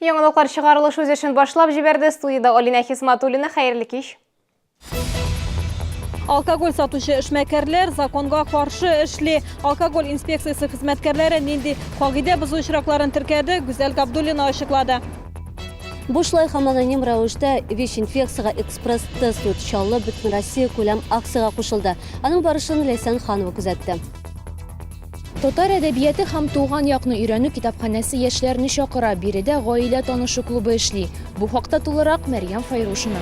Яңалыклар чыгарылыш үз эшен башлап җибәрде. Студиядә Алинә Хисматуллина. Хәерле кич. Алкоголь сатучы эшмәкәрләр законга каршы эшли. Алкоголь инспекциясе хезмәткәрләре нинди кагыйдә бозу очракларын теркәде, Гүзәл Габдуллина ачыклады. Бушлай һәм аноним рәвештә ВИЧ-инфекциягә экспресс-тест үт Чаллы Бөтенроссия күләм акциягә кушылды. Аның барышын Ләйсән Ханова күзәтте. Татар әдәбияты һәм туган якны өйрәнү китапханәсе яшьләрне чакыра, биредә гаилә танышу клубы эшли. Бу хакта тулырак Мәрьям Файрушина.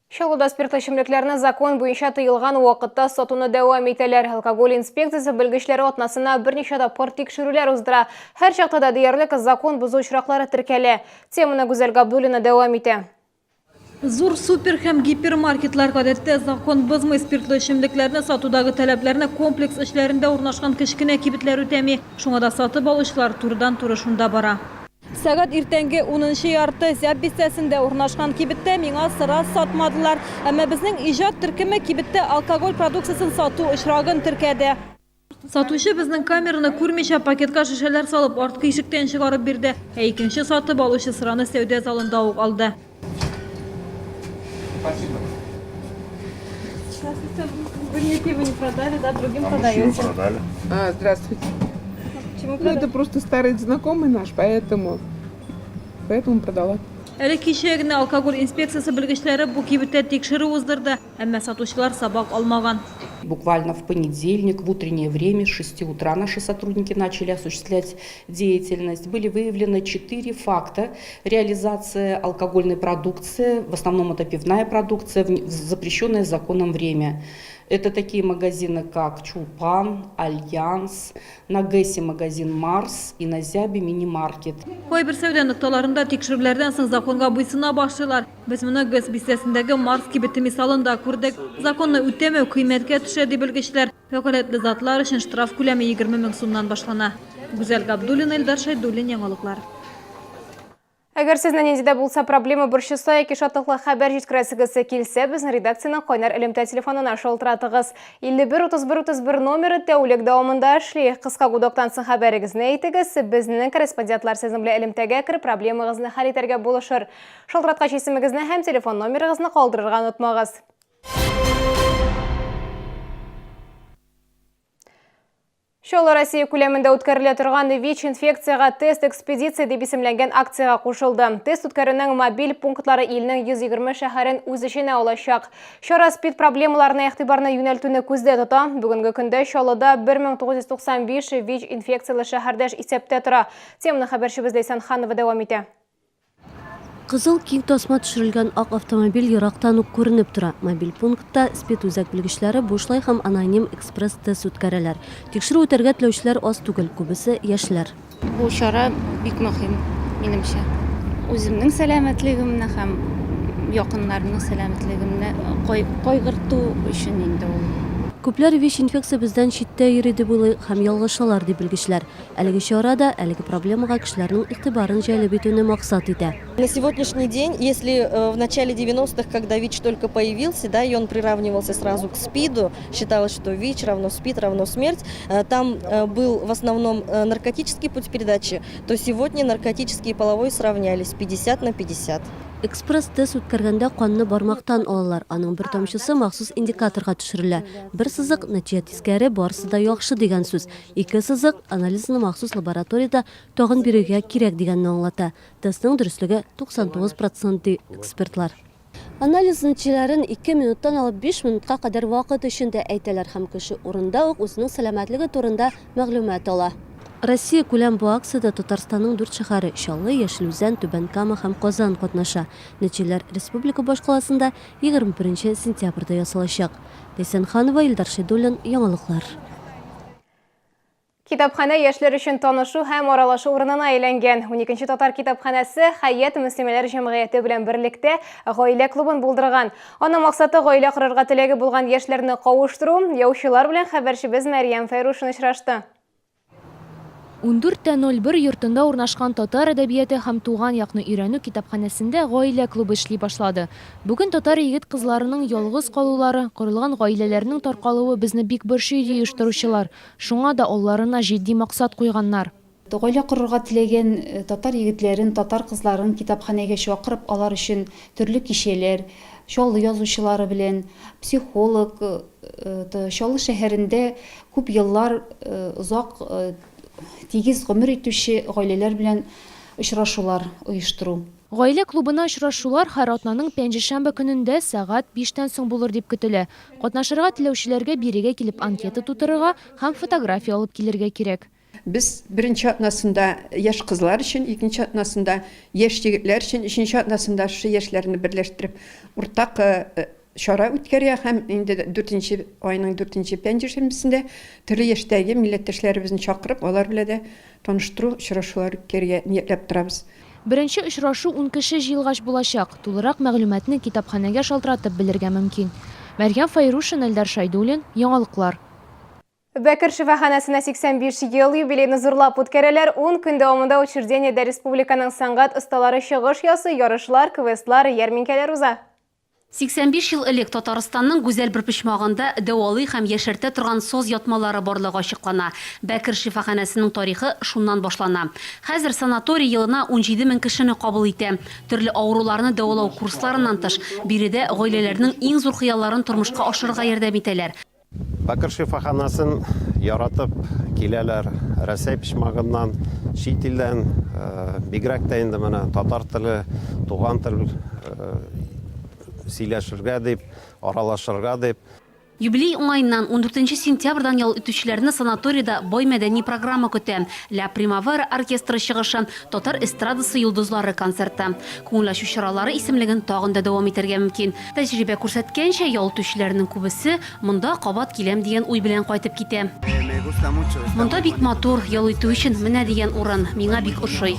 Чаллыда спиртлы эчемлекләрне закон буенча тыелган вакытта сатуны дәвам итәләр. Алкоголь инспекциясе белгечләре атнасына берничә тапкыр тикшерүләр уздыра. Һәр чакта да диярлек закон бозу очраклары теркәлә. Теманы Гүзәл Габдуллина дәвам итә. Зур супер һәм гипермаркетлар гадәттә закон бозмый, спиртлы эчемлекләрне сатудагы таләпләрне комплекс эчләрендә урнашкан кечкенә кибетләр үтәми. Шуңа да сатып алучылар турыдан-туры шунда бара. Сәгать иртәнге унынчы ярты. Зяб бистәсендә урнашкан кибеттә миңа сыра сатмадылар. Әмма безнең иҗат төркеме кибеттә алкоголь продукциясен сату очрагын теркәде. Сатучы безнең камераны күрмичә, пакетка шешәләр салып, арткы ишектән чыгарып бирде. Ә икенче сатып алучы сыраны сәүдә залында ук алды. Спасибо. Вы мне пиво не продали, да, другим А мужчину продали. А, здравствуйте. Почему Ну, это просто старый знакомый наш, поэтому продала. Әле кичә генә алкоголь инспекциясе белгечләре бу кибеттә тикшерү уздырды. Әмма сатучылар сабак алмаган. Буквально в понедельник в утреннее время с 6 утра наши сотрудники начали осуществлять деятельность. Были выявлены 4 факта реализации алкогольной продукции, в основном это пивная продукция, в запрещенное законом время. Это такие магазины, как Чулпан, Альянс, на ГЭСе магазин Марс и на Зябе мини-маркет. Кайбер сәүдә нокталарында тикшерүләрдән соң законга буйсына башлыйлар. Без моны ГЭС бистәсендәге Марс кибете мисалында күрдек. Законны үтәмәү кыйммәткә төшә, ди белгечләр. Вәкаләтле затлар өчен штраф күләме 20 мең сумнан башлана. Гүзәл Габдуллина, Илдар Шәйдуллин, Яңалыклар. Әгәр сезне нинди дә булса проблема борчыса яки шатлыклы хәбәр җиткерәсегез килсә, безнең редакциянең кайнар элемтә телефонына шалтыратыгыз. 51 31 31 номеры тәүлек дәвамында эшли. Кыска гудоктан соң хәбәрегезне әйтегез, безнең корреспондентлар сезнең белән элемтәгә кереп, проблемагызны хәл итәргә булышыр. Шалтыраткач исемегезне һәм телефон номерыгызны калдырырга онытмагыз. Чаллы Россия күләмендә үткәрелә торган ВИЧ-инфекциягә тест экспедиция дип исемләнгән акциягә кушылды. Тест үткәрүнең мобиль пунктлары илнең 120 шәһәрен үз эченә алачак. Чара СПИД проблемаларына игътибарны юнәлтүне күздә тота. Бүгенге көндә Чаллыда 1995 ВИЧ-инфекцияле шәһәрдәш исәптә тора. Теманы хәбәрчебез Ләйсән Ханова дәвам итә. Кызыл киң тасма төшерелгән ак автомобиль ерактан ук күренеп тора. Мобиль пунктта СПИД-үзәк белгечләре бушлай һәм аноним экспресс-тест үткәрәләр. Тикшерү үтәргә теләүчеләр аз түгел, күбесе, яшьләр. Бу чара бик мөһим, минемчә. Үземнең сәламәтлегемне һәм якыннарымның сәламәтлегемне кайгырту өчен инде ул. Күпләр ВИЧ-инфекция бездән читтә йөри дип уйлый һәм ялгышалар, ди белгечләр. Әлеге чара да әлеге проблемага кешеләрнең игътибарын җәлеп итүне максат итә. На сегодняшний день, если э, в начале 90-х, когда ВИЧ только появился, да, и он приравнивался сразу к СПИДу, считалось, что ВИЧ равно СПИД равно смерть, э, там э, был в основном наркотический путь передачи, то сегодня наркотический и половой сравнялись 50 на 50. Экспресс-тест үткәргәндә канны бармактан алалар. Аның бер тамчысы махсус индикаторга төшерелә. Бер сызык, нәтиҗә тискәре, барысы да яхшы дигән сүз. Ике сызык, анализны махсус лабораториядә тагын бирергә кирәк дигәнне аңлата. Тестның дөреслеге 99 процент, ди экспертлар. Анализ нәтиҗәләрен ике минуттан алып биш минутка кадәр вакыт эчендә әйтәләр һәм кеше урында ук үзенең сәламәтлеге турында мәгълүмат ала. Россия күләм бу акциядә Татарстанның дүрт шәһәре, Чаллы, Яшел Үзән, Түбән Кама һәм Казан катнаша. Нәтиҗәләр республика башкаласында 21 сентябрьдә ясалачак. Ләйсән Ханова, Илдар Шәйдуллин, Яңалыклар. Китапханә яшьләр өчен танышу һәм аралашу урынына әйләнгән. 12 татар китапханәсе Хәят мөслимәләр җәмгыяте белән берлектә гаилә клубын булдырган. Аның максаты гаилә корырга теләге булган яшьләрне кавыштыру. Яучылар белән хәбәрчебез Мәрьям Фәйрушина очрашты. 14 тә 01 йортында урнашкан татар әдәбияты һәм туган якны өйрәнү китапханәсендә гаилә клубы эшли башлады. Бүген татар егет-кызларының ялгыз калулары, корылган гаиләләрнең таркалуы безне бик борчый, ди оештыручылар. Шуңа да алларына җитди максат куйганнар. Гаилә корырга теләгән татар егетләрен, татар кызларын китапханәгә чакырып, алар өчен төрле кичәләр, Чаллы язучылары белән, психолог, Чаллы шәһәрендә күп еллар озак тигез гомер итүче гаиләләр белән очрашулар оештыру. Гаилә клубына очрашулар һәр атнаның пәнҗешәмбе көнендә сәгать 5тән соң булыр дип көтелә. Катнашырга теләүчеләргә бирегә килеп анкета тутырырга һәм фотография алып килергә кирәк. Без беренче атнасында яшь кызлар өчен, икенче атнасында яшь егетләр өчен, өченче атнасында шушы яшьләрне берләштереп уртак чара үткәрә һәм инде дүртенче айның дүртенче пәнҗешәмбесендә төрле яшьтәге милләттәшләребезне чакырып, алар белән дә таныштыру очрашулар үткәрергә ниятләп торабыз. Беренче очрашу 10 кеше җыелгач булачак. Тулырак мәгълүматны китапханәгә шалтыратып белергә мөмкин. Мәрьям Фәйрушина, Элдар Шайдуллин, Яңалыклар. Бәкер шифаханәсенә 85 ел юбилейны зурлап үткәрәләр. 10 көн дәвамында учреждениедә республиканың сәнгать осталары чыгыш ясый, ярышлар, квестлар, ярминкәләр уза. 85 ел элек Татарстанның гүзәл бер почмагында дәвалый һәм яшәртә торган соз ятмалары барлыгы ачыклана. Бәкер шифаханәсенең тарихы шуннан башлана. Хәзер санаторий елына 17 мең кешене кабул итә. Төрле авыруларны дәвалау курсларыннан тыш, биредә гаиләләрнең иң зур хыялларын тормышка ашырырга ярдәм итәләр. Бәкер шифаханасын яратып киләләр Рәсәй почмагыннан, чит илдән, бигрәк тә инде менә татар теле, туган тел сөйләшергә дип, аралашырга дип. Юбилей уңаеннан 14 сентябрьдән ял итүчеләрне санаторийда бай мәдәни программа көтә. Ля Примавера оркестры чыгышы, татар эстрадасы йолдызлары концерты. Күңел ачу чаралары исемлеген тагын да дәвам итәргә мөмкин. Тәҗрибә күрсәткәнчә, ял итүчеләрнең күбесе монда кабат киләм дигән уй белән кайтып китә. Монда бик матур, ял итү өчен менә дигән урын, миңа бик ошый.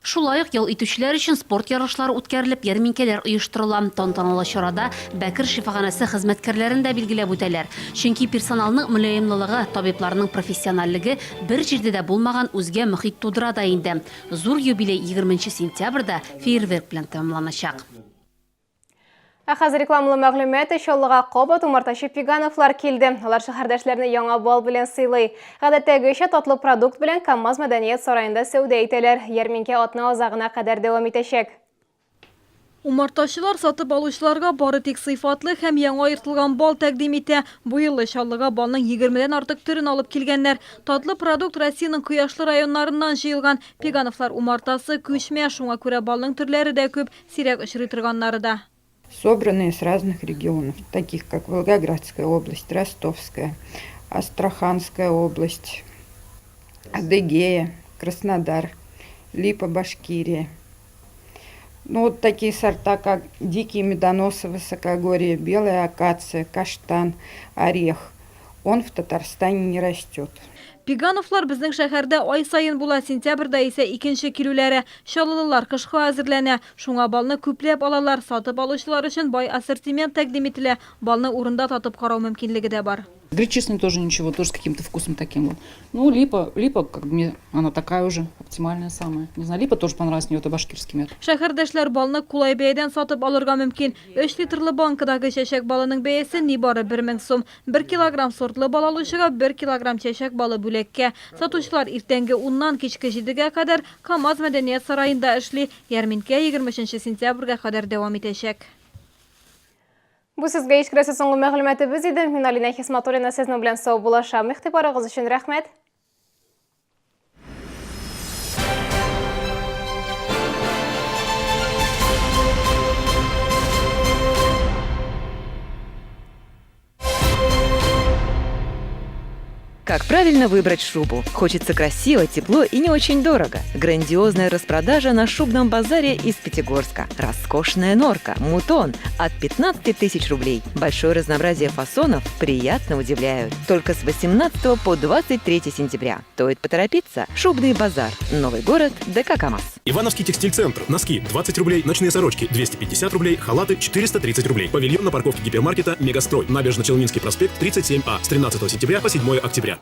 Шулай ук ял итүчеләр өчен спорт ярышлары үткәрелеп, ярминкәләр оештырыла. Тантаналы чарада Бәкер шифаханәсе хезмәткәрләрен дә билгеләп үтәләр. Чөнки персоналның мөлаемлылыгы, табибларның профессиональлеге бер җирдә дә булмаган үзгә мохит тудыра да инде. Зур юбилей 20 сентябрьдә фейерверк белән тәмамланачак. Ә хәзер рекламалы мәгълүмат. Чаллыга кабат умартачы Пигановлар килде. Алар шәһәрдәшләрне яңа бал белән сыйлый. Гадәттәгечә татлы продукт белән КАМАЗ мәдәният сараенда сәүдә итәләр. Ярминкә атна азагына кадәр дәвам итәчәк. Умартачылар сатып алучыларга бары тик сыйфатлы һәм яңа аертылган бал тәкъдим итә. Бу юлы Чаллыга балның 20дән артык төрен алып килгәннәр. Татлы продукт Россиянең кояшлы районнарыннан җыелган. Пигановлар умартасы күчмә, шуңа күрә балның төрләре дә күп, сирәк очрый торганнары да. Собранные с разных регионов, таких как Волгоградская область, Ростовская, Астраханская область, Адыгея, Краснодар, Липа, Башкирия. Ну, вот такие сорта, как дикие медоносы высокогорья, белая акация, каштан, орех. Он в Татарстане не растет. Пигановлар безнең шәһәрдә ай саен була, сентябрьдә исә икенче килүләре. Чаллылылар кышка әзерләнә. Шуңа балны күпләп алалар. Сатып алучылар өчен бай ассортимент тәкъдим ителә. Балны урында татып карау мөмкинлеге дә бар. Гречишный тоже ничего, тоже с каким-то вкусом таким вот. Ну, липа, липа, как бы мне, она такая уже, оптимальная самая. Не знаю, липа тоже понравилась мне, это башкирский мед. Шәһәрдәшләр балны кулай бәядән сатып алырга мөмкин. 3 литрлы банкадагы чәчәк балының бәясе нибары 1000 сум. 1 килограмм сортлы бал алучыга 1 килограмм чәчәк балы бүләккә. Сатучылар иртәнге 10ннан кичке 7гә кадәр КАМАЗ мәдәният сараенда эшли. Ярминкә 23 сентябрьгә кадәр дәвам итәчәк. Бу сезгә ишкерәсе соңгы мәгълүматыбыз иде. Мин Алина Хисматуллина сезнең белән саубуллашам. Игътибарыгыз өчен рәхмәт. Как правильно выбрать шубу? Хочется красиво, тепло и не очень дорого. Грандиозная распродажа на шубном базаре из Пятигорска. Роскошная норка, мутон от 15 тысяч рублей. Большое разнообразие фасонов приятно удивляют. Только с 18 по 23 сентября. Стоит поторопиться. Шубный базар. Новый город. ДК КамАЗ. Ивановский текстиль-центр. Носки 20 рублей, ночные сорочки 250 рублей, халаты 430 рублей. Павильон на парковке гипермаркета «Мегастрой». Набережно-Челнинский проспект 37А с 13 сентября по 7 октября.